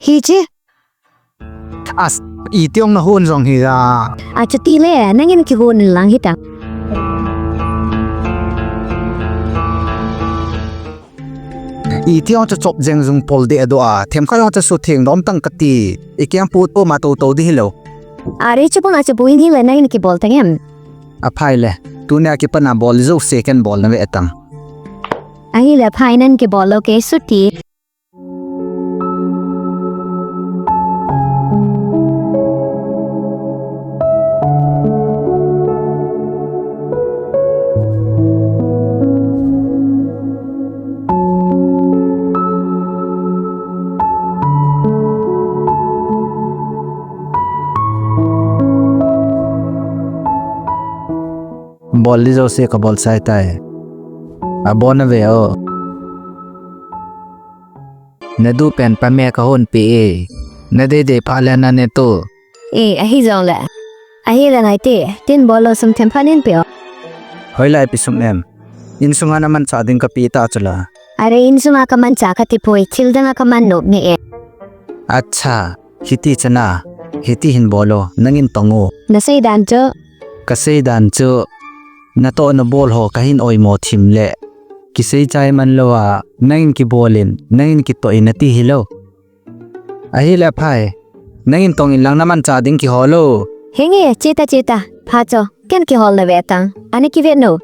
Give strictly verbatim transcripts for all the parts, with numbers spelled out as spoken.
Hi chi. As, iti ong na hon jong hi a. A chuti le, nangin kihon lang hita. Iti ong chu chop jeng jung pol de do a. Themkhat ong chu sutheng dom tang kati. I kiang pu to ma to to di hilo. Are chu pung a chu buin hi le nangin kibol tang em. Aphai le. Tunia kipat na bol jouse ken bol na ve tang. Ahile phai nan kibol lo ke suti. Bol di jouse ka bol sai tai. Abon na ve o. Na du pen pa me ka hon pi e. Na dei dei pha le na ne tu. E, ahi jong le. Ahi le ngai te, tin bol lo sum them pha nin pe o. Hoilai pi sum em. Insunga na mancha ding ka pi ta chu la. Are insunga ka mancha ka ti poi, thil dang a ka man nop ne e. Acha, hiti chana. Hiti hin bol o, nangin tong o. Na sei dan chu. Ka sei dan chu, na toh na bol ho ka hin oimo thim le. Kisei chai man lo a, nangin kibol in, nangin kitoh in na ti hi lo. Ahile phai, nangin tong in lang na mancha ding kihol o. Henge, chita chita, pha cho, ken kihol na ve tang, ana kive no.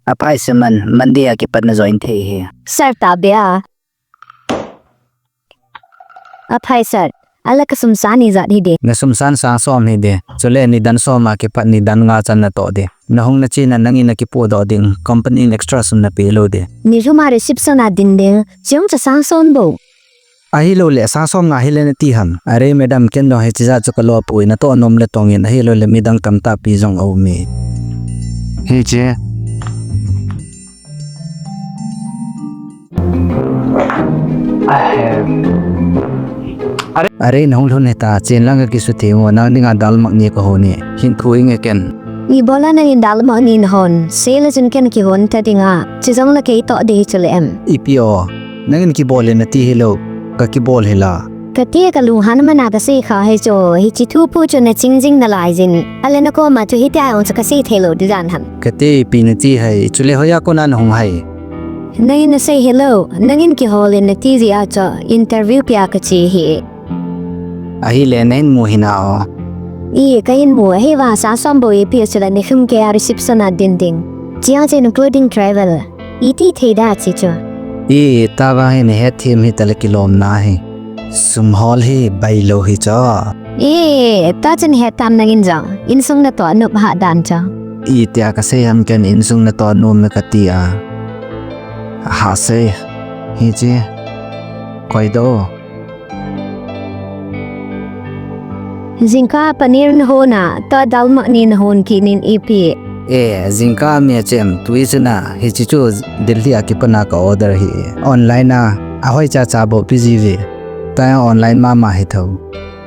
Aphai se man, Monday a kipat na join thei hi. Sir ta be a. Aphai sir, ala ka sum san ijat hi de. Na sum san sang som hi de. Chule nidan som a kipat nidan nga chan na toh de. Na hung na chena nangin na kipodoh ding. Company in extra sum na pe lo de. Ni lhum a reception a din ding. Chung cha sang som bou. Ahilou le sang som nga hile na ti ham. Are madam ken dong hiche jat chu ka lo pui na toh nom le tong in ahilou le midang tamtah pi jong aum e. Hiche. Are na hung lhun hita, chen lang ka kisutheng o, nang dinga dal mak ni ka hon e, hin thu inge ken. Ibola nangin dal mak ni na hon, sei le chun ken kihon ta dinga, chujong le kei toh ding hi chule em. Ipi o, nangin kibol in na ti hi lo, ka kibol hi la. Ka ti ka lunghan mana ka sei kha hi chu, hiche thu pu chu na ching jing na lai jin, ale na koma chu hitia jong chu ka sei thei lou ding dan ham. Ka ti ipi na ti hai, chule hoiya kona na hung hai. Nangin na sei hi lo, nangin kihol in na ti jeh a chu, interview pia ka che hi. Ahile na hin mu hi na o. I, ka hin mu, ahivang sang som bou ipi chu la ni lhum kei a reception a din ding. Chia chen including travel. Iti thei da chi chu. I, ta vang hi na het them hi ta le kilom na hi. Sum hol hi bai lou hi chu. E, ta chun het tam nangin jong. Insung na toh nop ha dan chu. Itia ka sei ham ken insung na toh nom na ka ti a. Ha sei. Hiche. Koi do. Jingkah paneer na hon a, ta dal mak ni na hon kit nin ipi. E, jingkah mi a chem, tui chun a, hiche chu Delhi a kipat na ka order hi. Online a, ahoi cha cha bou pi ji ve. Ta online mama hi tho.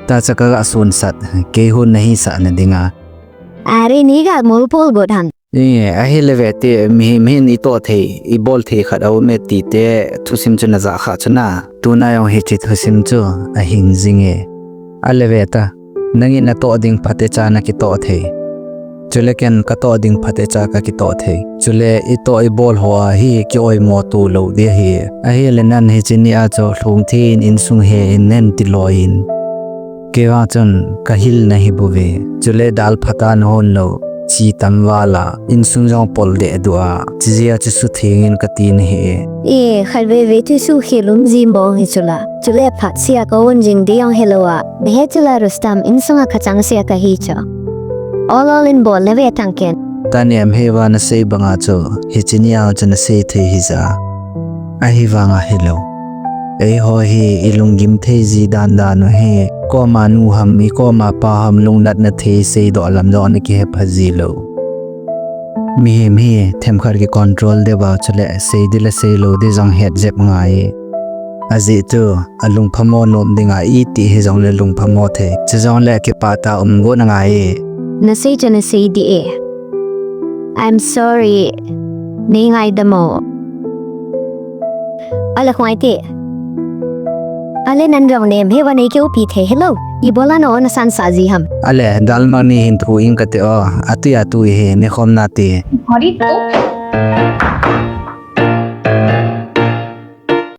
Ta cha ka ga sun sat, kei hon na hi sa na dinga. Are ni ga mol pol got han. E, ahile ve te, mihem hin i toh thei, i bol thei khat aum e ti te, thusim chu na ja kha chu na. Tuna jong hiche thusim chu, ahing jing e. Ale ve ta, nangin na toh ding phatecha na kitoh thei. Chule ken ka toh ding phatecha ka kitoh thei. Chule i toh i bol ho a hi ki oimo tu lou ding ahi. Ahile nan hiche ni a chu lhung thei in insung he in nen ti loi in. Kei vang chun ka hil na hi bou ve. Chule dal phat a na hon lou. Chi tam val a, insung jong pol deh duh a, chi jeh a chu sutheng in ka ti na hi e. E, khat veve thu sukhel um ji mong hi chu la. Chule phat sia ka hon jing ding jong hilou a. Na he chu la Rustam, insung a ka chang sia ka hi chu. Ol ol in bol na ve tang ken. Tani em he va na sei bang a chu, hiche ni a chu na sei thei hi ja. Ahivang a hilou. Eiho hi i lunggim thei ji dan dan u hi, koma nu ham, i koma pa ham lungnatna thei seidoh lam jong na kihe pha ji lou. Mihem hi themkhat ki control deh uva chule sei ding le sei lou ding jong het jep ngai. Ajeh chu, a lungphamo nom dinga iti hi jong le lungphamo thei. Chu jong le kipah tah a um got na ngai. Na sei chu na sei ding e. I'm sorry. Nei ngaidam o. Ale khong ai te. Ale nan rau nem he va nei keu pi the hello. Ibola na ona san sa ji ham. Ale dalma ni hin thu in kate o. Ati atu he ne khom na ti. Hari to.